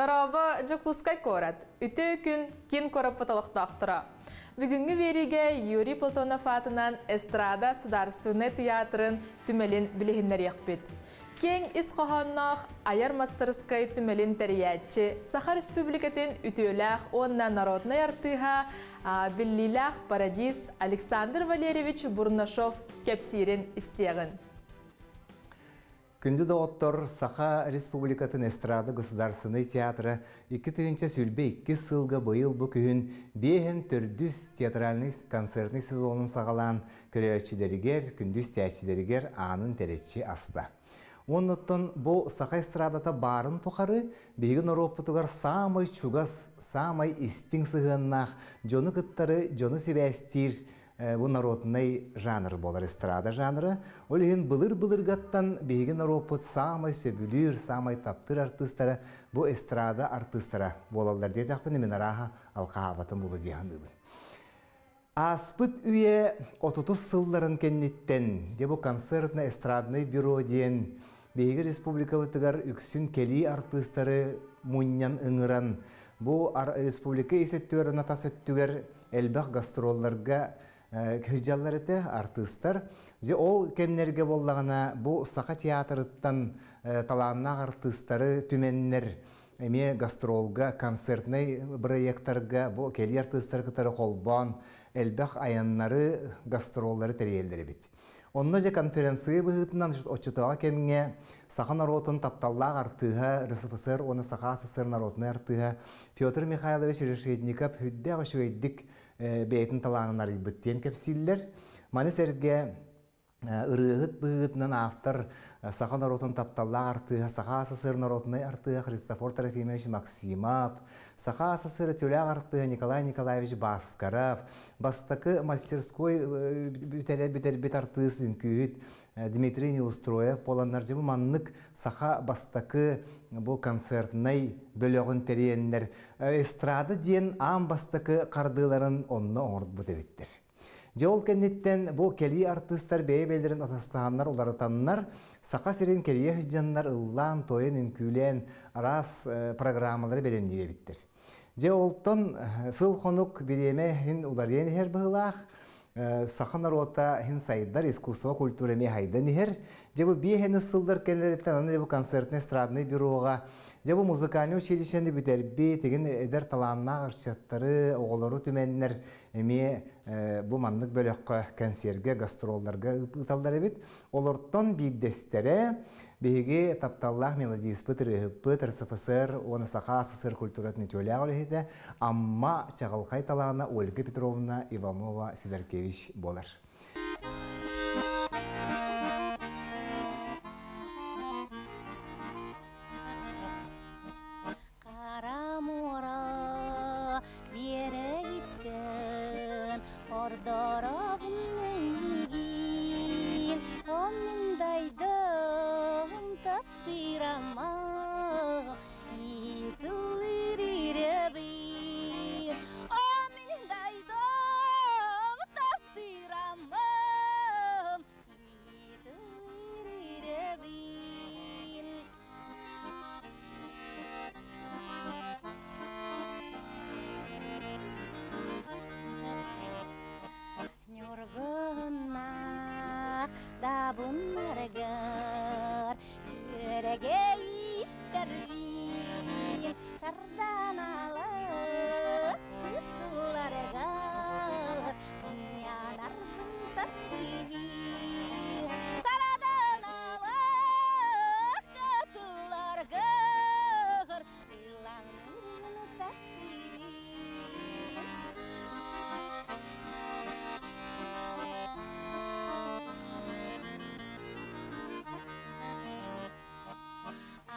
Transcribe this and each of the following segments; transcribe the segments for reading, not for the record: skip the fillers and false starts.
Дорообо, Дьокуускай куорат. Үтүө күн киин куораппыт олохтоохторо. Бүгүҥҥү биэриигэ Юрий Платонов аатынан эстрада судаарыстыбаннай тыйаатырын түмэлин билиһиннэриэхпит. Киэҥ ис хоһоонноох айар мастарыскай түмэлин тэрийээччи, Саха Республикатын үтүөлээх уонна народнай артыыһа, биллиилээх пародист Александр Валерьевич Бурнашов кэпсиирин истиэҕин. Күндү доҕоттор, Саха Республикатын эстрада государственнай театра 2022 сылга быйыл бу күһүн биэһин төрдүс театральный концертный сезонун саҕалаан көрөөччүлэригэр, күндү истээччилэригэр аанын тэлэччи аста. Оннуттан бу саха эстрадата баарын тухары биһиги норуоппутугар саамай чугас, саамай истиҥ сыһыаннаах дьону кыттары, дьону сибээстиир бу народнай жанр буолар эстрада жанра. Ол иһин былыр-былыргаттан биһиги норуоппут саамай сөбүлүүр, саамай таптыыр артыыстара бу эстрада артыыстара буолаллар диэтэхпинэ мин арааһа алхаабатын булу дии саныыбын. Ааспыт үйэ отутус сылларын кэнниттэн дьэ бу концертно-эстрадный бюро диэн биһиги республикабытыгар үксүн кэлии артыыстары мунньан ыҥыран бу республика ис өттүгэр уонна тас өттүгэр элбэх гастролларга сылдьаллар этэ артыыстар. Дьэ ол кэмнэргэ буоллаҕына бу Саха театрыттан талааннаах артыыстары түмэннэр эмиэ гастролга, концертнай бырайыактарга бу кэлии артыыстары кытары холбоон элбэх айаннары, гастроллары тэрийэллэр эбит. Онно дьэ конференция быһыытынан оччотооҕу кэмҥэ саха норуотун тапталлаах артыыһа, РСФСР уонна Саха СССР народнай артыыһа Петр Михайлович Решетников сүрдээх үчүгэйдик бэйэтин талаанын арыйбыт диэн кэпсииллэр. Маны сэргэ ырыаһыт быһыытынан автор саха норуотун тапталлаах артыыһа, Саха СССР народнай артыыһа Христофор Трофимович Максимов, Саха СССР үтүөлээх артыыһа Николай Николаевич Баскаров, бастакы мастерской бүтэрбит артыыс үҥкүүһүт Дмитрий Неустроев буоланнар дьэ бу маннык саха бастакы бу концертнай бөлөҕүн тэрийэннэр эстрада диэн аан бастакы хардыыларын онно оҥорбут эбиттэр. Дьэ ол кэнниттэн бу кэлии артыыстар бэйэ-бэйэлэрин атастаһаннар уларытаннар Саха сирин кэрийэ сылдьаннар ыллаан, тойон, үҥкүүлээн араас программалары бэлэмниир эбиттэр. Дьэ олтон сыл-хонук бириэмэ иһин уларыйан иһэр быһыылаах. Саха норуота иһин сайдар, искусство, культура эмиэ хайдан иһэр. Дьэ бу биэһэни сыллар кэллэриттэн аны бу концертный эстрадный бюроҕа дьэ бу музыкальный училищены бүтэрбит, игин эдэр талааннаах ырчаттары, оҕолору түмэннэр эмиэ бу маннык бөлөххө концергэ, гастролларга ыыталлар эбит. Олортон биирдэстэрэ биһиги тапталлаах мелодиспыт, ырыаһыппыт, РСФСР уонна Саха СССР культуратын үтүөлээх үлэһитэ Амма чаҕылхай талаана Ольга Петровна Иванова-Сидоркевич буолар. Хара муора биэрэгиттэн ордоробун эйигин Ол мин дайдым таптыырама иитиллир ирэбин О мин дайдым таптыырамам иитиллир ирэбин Ньургуннаах дабыннарыгар үөрэгэ истэрбин сарданалык кытылларыгар сынньанарбын таптыыбын Сараданалык кытылларыгар сылаҥныырбын таптыыбын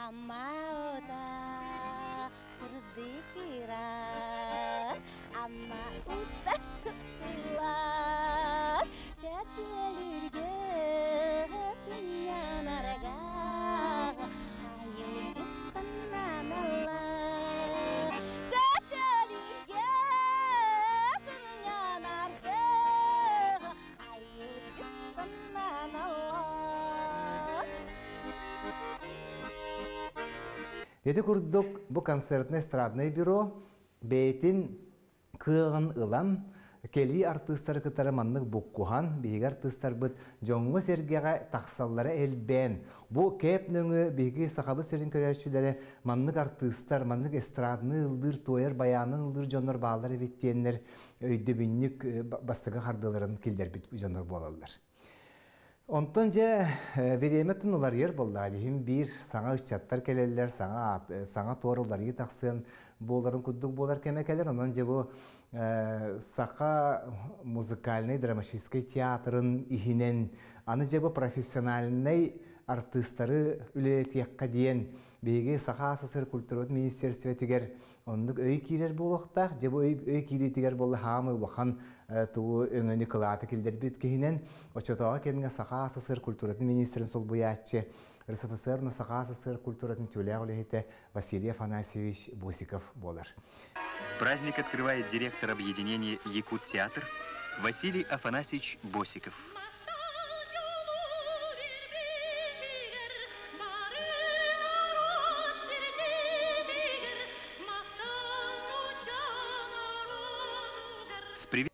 Амма сырдык ыраас, Амма ута сыпсылаас, Чэтиэлиргэ сынньанарга айылгыттан аналлаах. Чэтиэлиргэ сынньанарга айылгыттан аналлаах. Ити курдук бу концертнай эстраднай бюро бэйэтин кыаҕын ылан, кэлии артыыстары кытары маннык буккуһан, биһиги артыыстарбыт дьоҥҥо-сэргэҕэ тахсаллара элбээн, бу кээп нөҥүө биһиги Сахабыт сирин көрөөччүлэрэ маннык артыыстар, маннык эстраданы ыллыыр, туойар, байаанын ыллыыр дьоннор бааллар эбит диэннэр өйдөбүнньүк бастакы хардыыларын киллэрбит дьоннор буолаллар. Онтон дьэ бириэмэ уларыйар буоллаҕа иһин биир саҥа ыччаттар кэлэллэр, саҥа саҥа туор уларыйыы тахсыан буоларын курдук буолар кэмэ кэлэр. Онон дьэ бу Саха музыкальнай драматическай театрын иһинэн аны дьэ бу профессиональнай артыыстары үлэлэтиэххэ диэн биһиги Саха СССР культуратын министерствотыгар оннук өй киирэр буолуохтаах. Дьэ бу өй киириитигэр буолла хаамай улахан тугу өҥөнү кылааты киллэрбит киһинэн оччотооҕу кэмҥэ Саха СССР культуратын министрин солбуйааччы, РСФСР Саха СССР культуратын үтүөлээх үлэһитэ Василий Афанасьевич Босиков буолар. Праздник открывает директор объединения «Якут-театр» Василий Афанасьевич Босиков.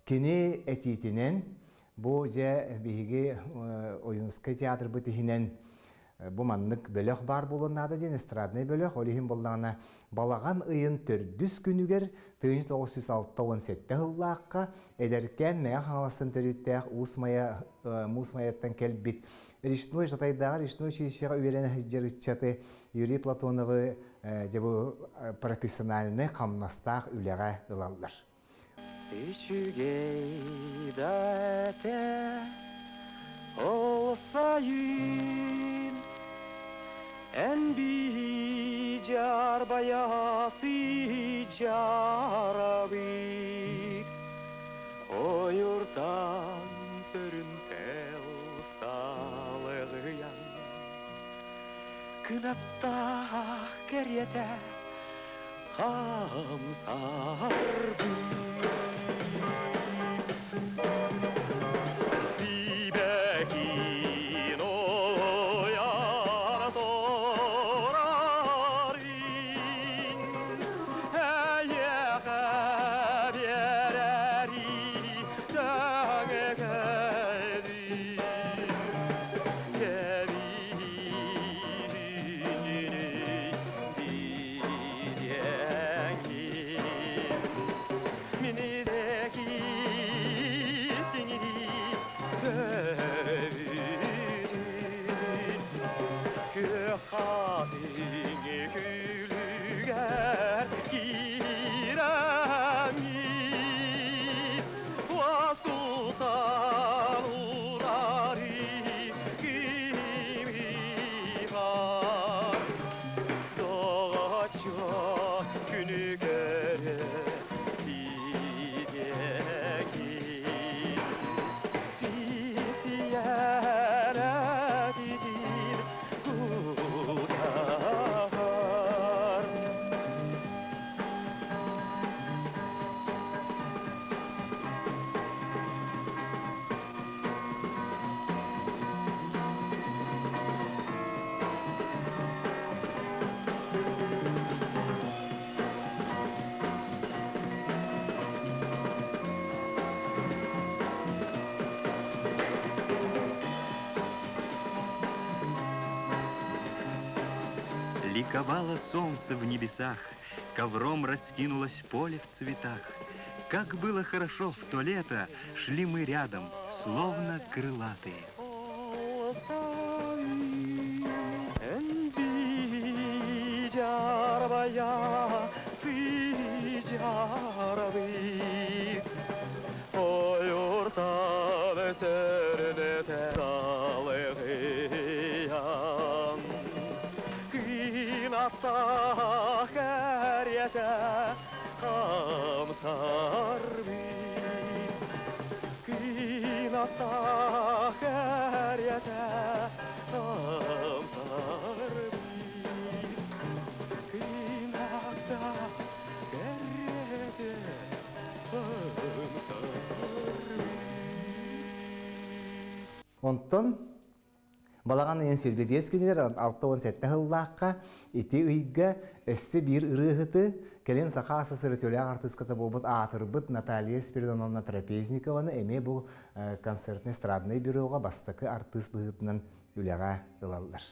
Кини этиитинэн бу дьэ биһиги Ойуунускай театрбыт иһинэн бу маннык бөлөх баар буолуон наада диэн, эстраднай бөлөх. Ол иһин буоллаҕына балаҕан ыйын төрдүс күнүгэр 1967 сыллаахха эдэркээн Мэҥэ Хаҥаластан төрүттээх Уус Майа Муус Майаттан кэлбит Речной Жатайдааҕы Речной училищеҕа үөрэнэ сылдьар ыччаты Юрий Платоновы дьэ бу профессиональнай хамнастаах үлэҕэ ылаллар. Үчүгэй да этэ ол сайын эн жарбая сыдьарабыт ойуртан сөрүнтэл салыгыйан кынаттаах кэриэтэ хамсарбыт. Сибэкин ойар торарын эйиэхэ биэрэри тэҥэгэри кэбиһини диэҥкин минидеки сиңири көбүтүн күөх хатыҥ күлүгэр киирэммит уостутан урари кимиҕар доҕоччуок күнү көрө тиийиэҥин сисийэрэ титир кутаҕар. Ликовало солнце в небесах, ковром раскинулось поле в цветах. Как было хорошо в то лето, шли мы рядом, словно крылатые. Ол сайын эн жарбая сыдьарабыт ойуртан сөрүнэтэ салыгыйан кынаттаах кэриэтэ хамсарбыт кынаттаах кэриэтэ хамсарбыт кынаттаах кэриэтэ хамсарбыт. Онтон Балаҕан ыйын 25 күнүгэр 67 сыллаахха ити ыйга өссө биир ырыаһыты, кэлин Саха АССР үтүөлээх артыыската буолбут аатырбыт Наталья Спиридоновна Трапезникованы эмиэ бу концертно-эстраднай бюроҕа бастакы артыыс быһыытынан үлэҕэ ылаллар.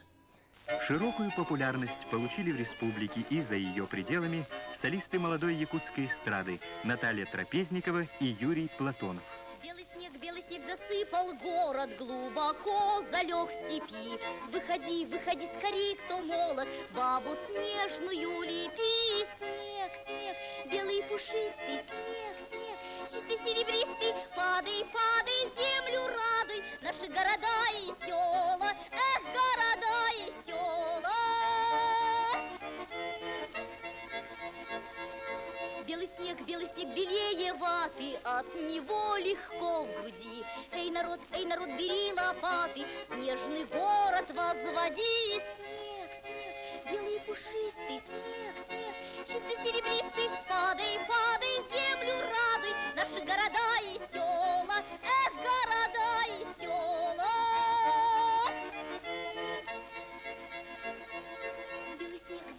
Широкую популярность получили в республике и за ее пределами солисты молодой якутской эстрады Наталья Трапезникова и Юрий Платонов. Белый снег, белый снег засыпал город, глубоко залег в степи. Выходи, выходи скорей, кто молод, бабу снежную лепи. Снег, снег, белый пушистый, снег, снег, чистый серебристый, падай, падай, землю радуй, наши города и села, эх, города и села. Белый снег белее ваты, от него легко в груди. Эй, народ, бери лопаты, снежный город возводи. Снег, снег, белый пушистый, снег, снег, чистый серебристый, падай, падай, землю радуй, наши города и села, эх, города и села.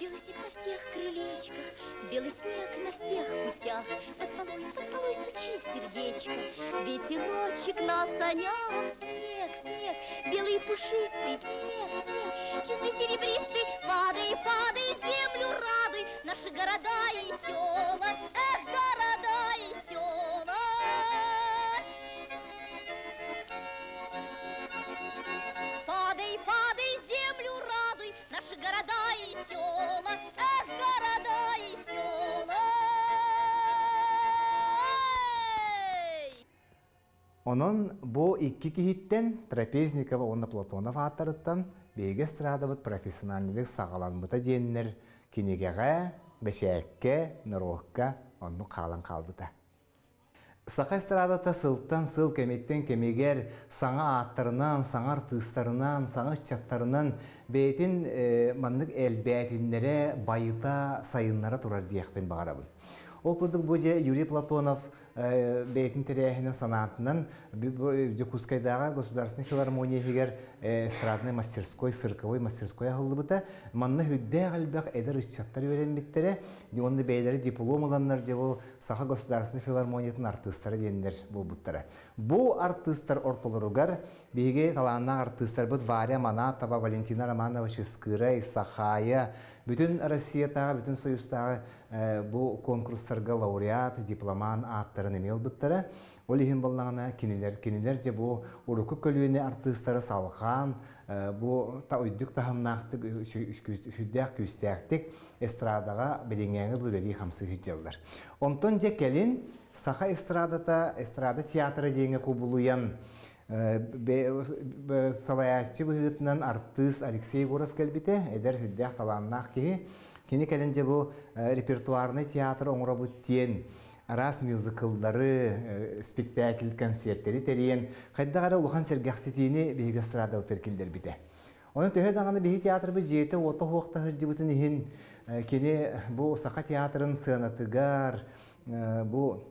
Белый снег на всех крылечках, белый снег на всех путях. Под полой стучит сердечко, ветерочек на санях. Снег, снег, белый пушистый, снег, снег, чистый серебристый, падай, падай, землю радуй, наши города и села, эх, города и села. Падай, падай, землю радуй, наши города и села, эх, города и села. Онон бу икки киһиттэн Трапезникова уонна Платонов ааттарыттан биһиги эстрадабыт профессиональныйдык саҕаламмыта диэннэр кинигэҕэ, бэчээккэ, норуокка оннук хаалан хаалбыта. Саха эстрадата сылтан сыл кэмиттэн кэмигэр саҥа ааттарынан, саҥа артыыстарынан, саҥа ыччаттарынан бэйэтин маннык элбээтиннэрэ, байыта, сайыннара турар диэхпин баҕарабын. Ол курдук бу дьэ Юрий Платонов бэйэтин тэрээһинин санаатынан Дьокуускайдааҕы государственнай филармония иһигэр эстраднай мастерской, цирковой мастерской аһыллыбыта. Манна үрдээх элбэх эдэр ыччаттар үөрэммиттэрэ, уонна бэйэлэрэ диплом ыланнар дьэ бу Саха государственнай филармониятын артыыстара диэннэр буолбуттара. Бу артыыстар ортолоругар биһиги талааннаах артыыстарбыт Варя Манатова, Валентина Романова Чыскыырай, Сахая, бүтүн Россиятааҕы, бүтүн Союзтааҕы бу конкурстарга лауреат, дипломан ааттарын эмиэ ылбыттара. Ол иһин буоллаҕына кинилэр кинилэр дьэ бу урукку көлүөнэ артыыстары салҕаан бу өйдүк таһымнаахтык сүрдээх күүстээхтик эстрадаҕа билиҥҥээҥи дылы үлэлии хамсыы сылдьаллар. Онтон дьэ кэлин саха эстрадата эстрада театра диэҥҥэ кубулуйан салайааччы быһыытынан артыыс Алексей Егоров кэлбитэ, эдэр сүрдээх талааннаах киһи. Кини кэлин дьэ бу репертуарнай театр оҥоробут диэн араас мюзикллары, спектакль, концертэри тэрийэн, хайдах эрэ улахан сэргэхситиини биһиги эстрадабытыгар киллэрбитэ. Онон төһө даҕаны биһи театрбыт дьиэтэ уота суох таһырдьыбытын иһин, кини бу Саха театрын сыанатыгар бу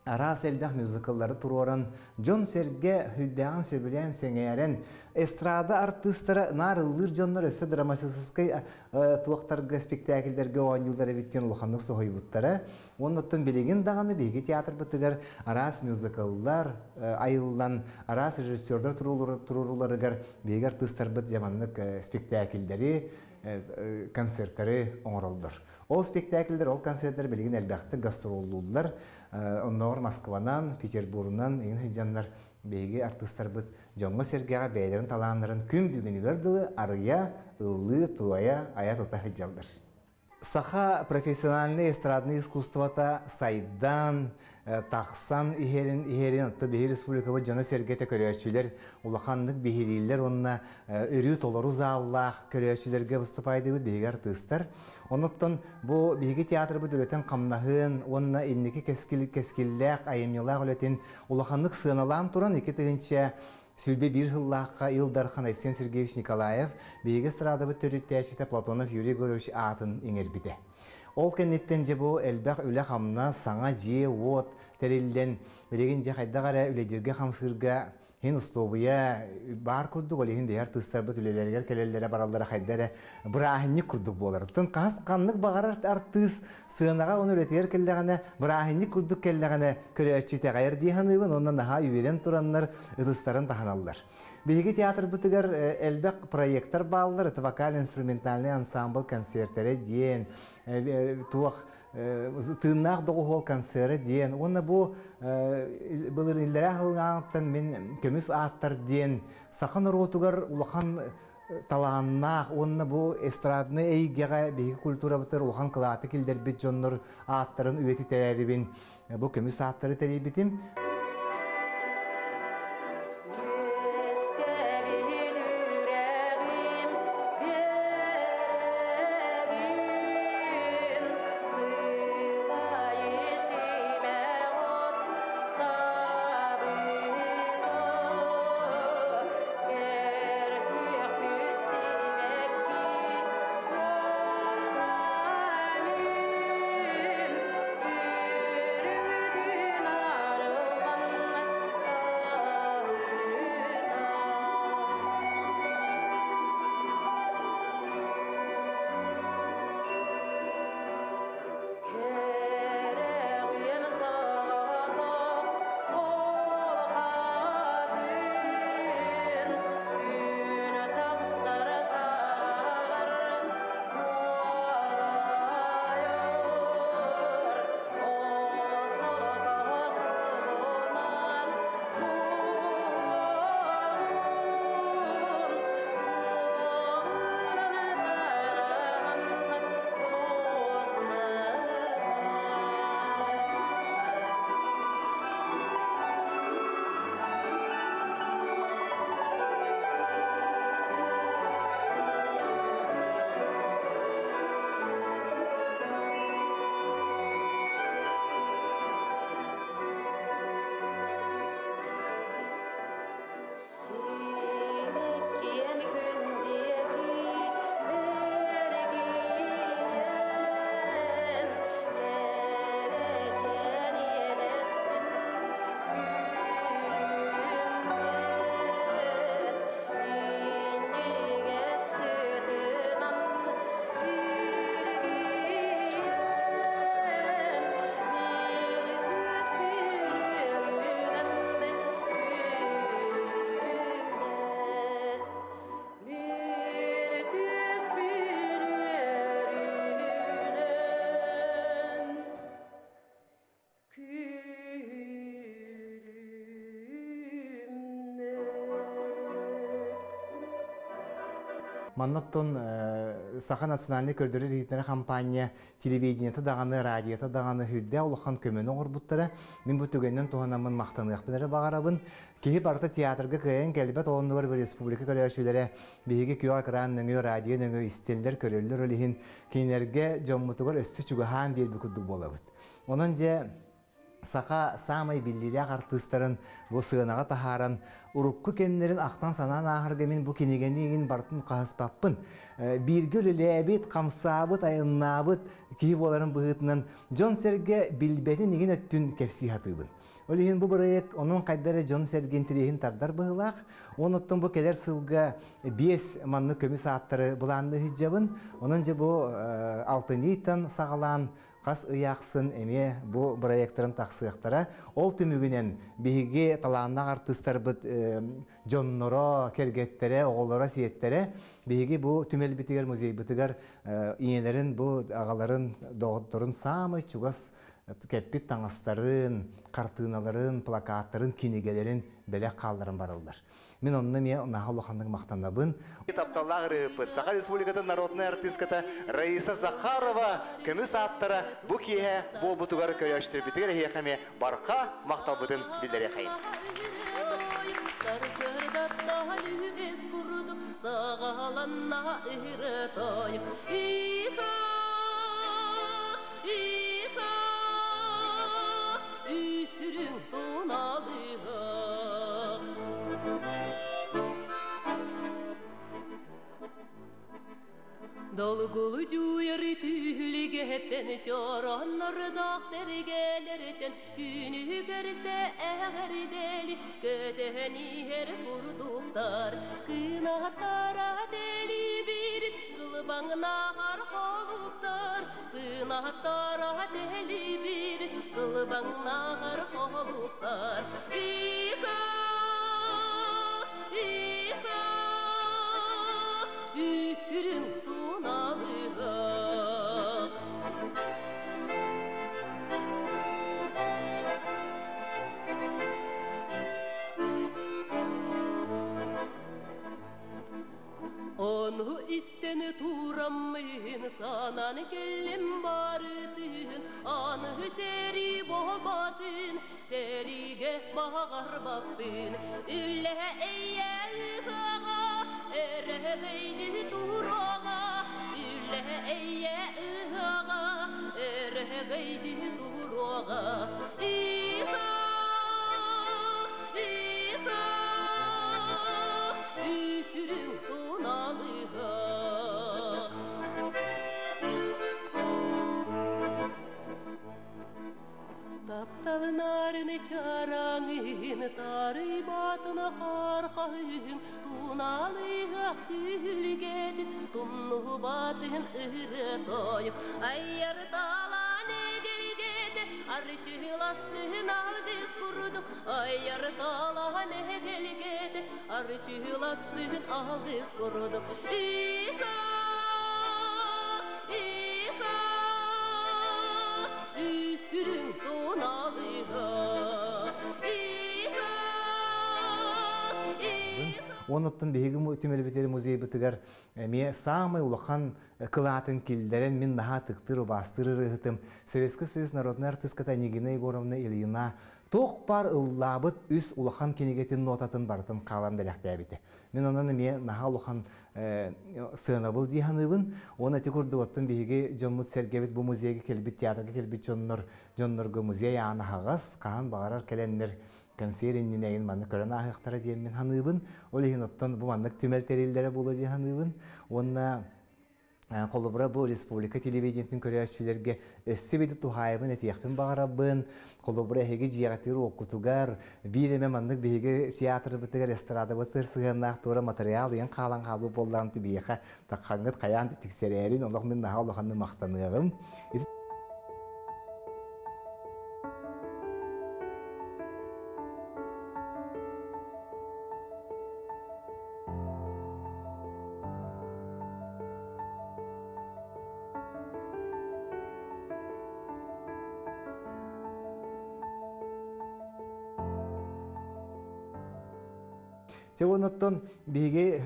араас элбэх мюзикллары туруоран, дьон-сэргэ сүрдээҕин сөбүлээн сэҥээрэн, эстрада артыыстара наар ыллыыр дьоннор өссө драматическай туохтарга, спектакльдэргэ оонньуулар эбит диэн улаханнык соһуйбуттара. Оннуттан билигин даҕаны биһиги театрбытыгар араас мюзикллар айыллан, араас режиссердар туруоруларыгар биһиги артыыстарбыт дьэ маннык спектакльдэри, концерттары оҥороллор. Ол спектакльдер, ол концерттер билигин элбэхтик гастроллууллар. Оннооҕор Москванан, Петербургунан эҥин сылдьаннар биһиги артыыстарбыт дьоҥҥо-сэргэҕэ бэйэлэрин талааннарын күн бүгүнүгэр дылы арыйа, ыллыы, туойа, айа тута сылдьаллар. Саха профессиональнай эстрадный искусствота сайдан, тахсан иһэрин иһэрин отто биһи республикабыт дьоно-сэргэтэ көрөөччүлэр улаханнык биһирииллэр уонна өрүү толору зааллаах көрөөччүлэргэ выступайдыбыт биһиги артыыстар. Онуттан бу биһиги театрбыт үлэтин хамнаһын уонна инники кэскил кэскиллээх айымньылаах үлэтин улаханнык сыаналаан туран 2021 сыллаахха Ил Дархан Айсен Сергеевич Николаев биһиги эстрадабыт төрүттээччитэ Платонов Юрий Егорович аатын иҥэрбитэ. Ол кэнниттэн дьэ бу элбэх үлэ-хамнас, саҥа дьиэ-уот тэриллэн, билигин дьэ хайдах эрэ үлэлииргэ хамсыырга Хин условия бар курдук, ол иһин биһи артыыстарбыт үлэлэригэр кэлэллэрэ бараллара хайда эрэ бырааһынньык курдук буолар. Оттон хас ханнык баҕарар артыыс сыанаҕа ону үлэтигэр кэллэҕинэ, бырааһынньык курдук кэллэҕинэ көрөөччү итэҕэйэр дии саныыбын уонна наһаа үөрэн тураннар ытыстарын таһыналлар. Биһиги театрбытыгар элбэх проектар бааллар, это вокально-инструментальный ансамбль концертэрэ диэн, туох тыыннаах доҕуһуол концера диэн уонна бу былыр иллэрээ сыллааҕыттан мин көмүс ааттар диэн саха норуотугар улахан талааннаах уонна бу эстраднай эйгэҕэ биһиги культурабытыгар улахан кылааты киллэрбит дьоннор ааттарын үйэтитээрибин бу көмүс ааттары тэрийбитим. Маннаттон Саха национальнай көрдөрөр иһитиннэрэр хампаанньа телевидениета даҕаны, радиота даҕаны сүрдээх улахан көмөнү оҥорбуттара. Мин бу түгэнинэн туһанаммын махтаныахпын эрэ баҕарабын. Киһи барыта театрга кыайан кэлбэт, оннугар республика көрөөччүлэрэ биһиги күөх экран нөҥүө, радио нөҥүө истэллэр, көрөллөр, ол иһин кинилэргэ дьоммутугар өссө чугаһаан биэрбит курдук буолабыт. Онон дьэ саха саамай биллиилээх артыыстарын бу сыанаҕа таһааран, урукку кэмнэрин ахтан-санаан ааһарга мин бу кинигэни игин барытын хаһыспаппын. Бииргэ үлэлээбит, хамсаабыт, айаннаабыт киһи буоларын быһыытынан дьон-сэргэ билбэтин игин өттүн кэпсии сатыыбын. Ол иһин бу бырайыак онон хайда эрэ дьон-сэргэ интэриэһин тардар быһыылаах. Онуттан бу кэлэр сылга биэс маннык көмүс ааттары былаанныы сылдьабын. Онон дьэ бу алтынньыйтан саҕалаан хас ый ахсын эмиэ бу бырайыактарын тахсыахтара. Ол түмүгүнэн биһиги талааннаах артыыстарбыт дьонноро, кэргэттэрэ, оҕолоро, сиэттэрэ биһиги бу түмэлбитигэр, музейбытыгар ийэлэрин, бу аҕаларын, доҕотторун саамай чугас кэппит таҥастарын, хартыыналарын, плакаттарын, кинигэлэрин бэлэх хаалларан бараллар. Мин онно эмиэ наһаа улаханнык махтанабын. Тапталлаах ырыаһыппыт, Саха Республикатын народнай артыыската Раиса Захарова көмүс ааттара бу киэһэ буолбутугар көрөөччүлэрбитигэр эһиэхэ эмиэ барха махталбытын биллэриэхэйин. Долгулу дьуйар түһүлгэ Үөһэттэн чорооннордоох сэргэлэртэн күнү көрсө эҕэрдэли көтөн иһэр курдуктар. Кынаттара тэлибир кылбаҥнаһар холуптар, кынаттара тэлибир кылбаҥнаһар холуптар. Иха, иха, үрүҥ туналыгах. Ону истэн тураммын, санаан кэллим барытын, аны сэрии буолбатын, сэриигэ баҕарбаппын. Үлэ эйэ ыһыаҕа, эрэһэгэйди туруоҕа, үлэ эйэ ыһыаҕа, эрэһэгэйди туруоҕа. Иха, иха, үрүҥ туналыгах. Таптал нарын чараҥын, тарыйбатын хархаһын, туналыах түһүлгэтин, тумнубатын ырыа тойук. Айар талаан эгэлгэтэ, арчыластын алгыс курдук, айар талаан эгэлгэтэ, арчыластын алгыс курдук. Иха, иха, үрүҥ туналыгах. Иха, иха. Онуттан биһиги түмэлбитигэр музейбытыгар эмиэ саамай улахан кылаатын киллэрэн мин наһаа ытыктыыр убаастыыр ырыаһытым Советский Союз народнай артыыската Нигина Егоровна Ильина туох баар ыллаабыт үс улахан кинигэтин нотатын барытын хаалан бэлэхтээбитэ. Мин онон эмиэ наһаа улахан сыанабыл дии саныыбын. Уонна ити курдук оттон биһиги дьоммут сэргэбит бу музейга кэлбит, театрга кэлбит дьоннор дьоннорго музей аана аһаҕас, хаһан баҕарар кэлэннэр консерв иннинэ манны көрөн ааһыахтара диэн мин саныыбын. Ол иһин оттон бу маннык түмэл тэриллэрэ буолуо дии саныыбын. Уонна холобура бу республика телевидениетин көрөөччүлэргэ өссө биир туһаайабын этиэхпин баҕарабын. Холобура эһиги дьиэҕитигэр уоккутугар биир эмэ маннык биһиги театрбытыгар, эстрадабытыгар сыһыаннаах туора материал ыйан хаалан хаалыы буоллаҕын биһиэхэ таххаҥҥыт хайаан тиксэрээрин олох мин наһаа улаханнык махтаныаҕым. Чэ оннуттан биһиги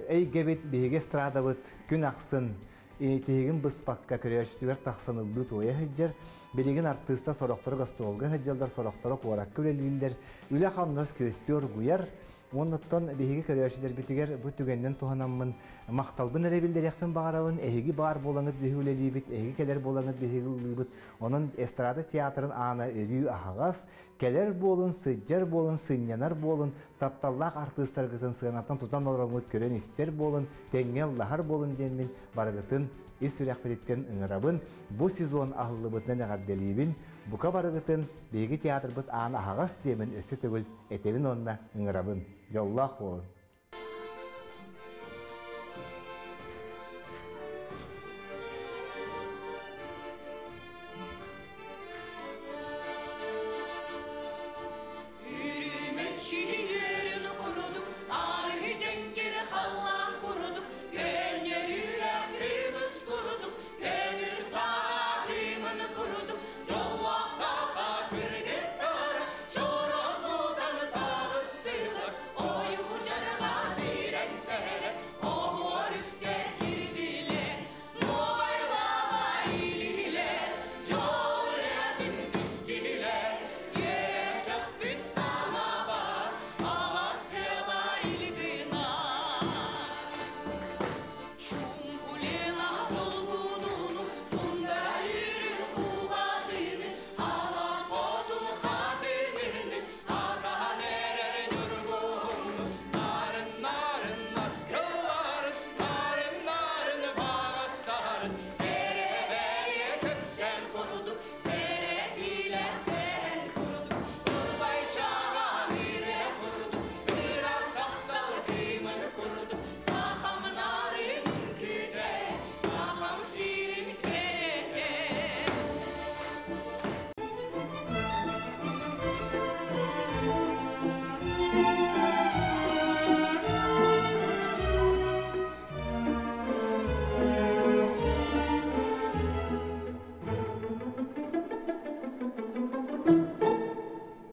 эйгэбит, биһиги эстрадабыт күн ахсын тиһигин быспакка көрөөччүтүгэр тахсан ыллыы туойа сылдьар. Билигин артыыстар сорохторо гастролга сылдьаллар, сорохторо куоракка үлэлииллэр. Үлэ-хамнас күөстүү оргуйар. Оннуттан биһиги көрөөччүлэрбитигэр бу түгэннэн туһанаммын махталбын эрэ биллэриэхпин баҕарабын. Эһиги баар буолаҥыт биһиги үлэлиибит, эһиги кэлэр буолаҥыт биһиги ыллыыбыт. Онон эстрада театрын аана өрүү аһаҕас. Кэлэр буолун, сылдьар буолун, сынньанар буолун, тапталлаах артыыстаргытын сыанаттан тутан олороҥҥут көрөн истэр буолун, тэҥҥэ ыллаһар буолун диэммин барыгытын ис сүрэхпититтэн ыҥырабын. Бу сезон аһыллыбытынан эҕэрдэлиибин. Бука барыгытын биһиги театрбыт аана аһаҕас диэмин өссө төгүл этэбин уонна ыҥырабын. Дьоллоох буолун!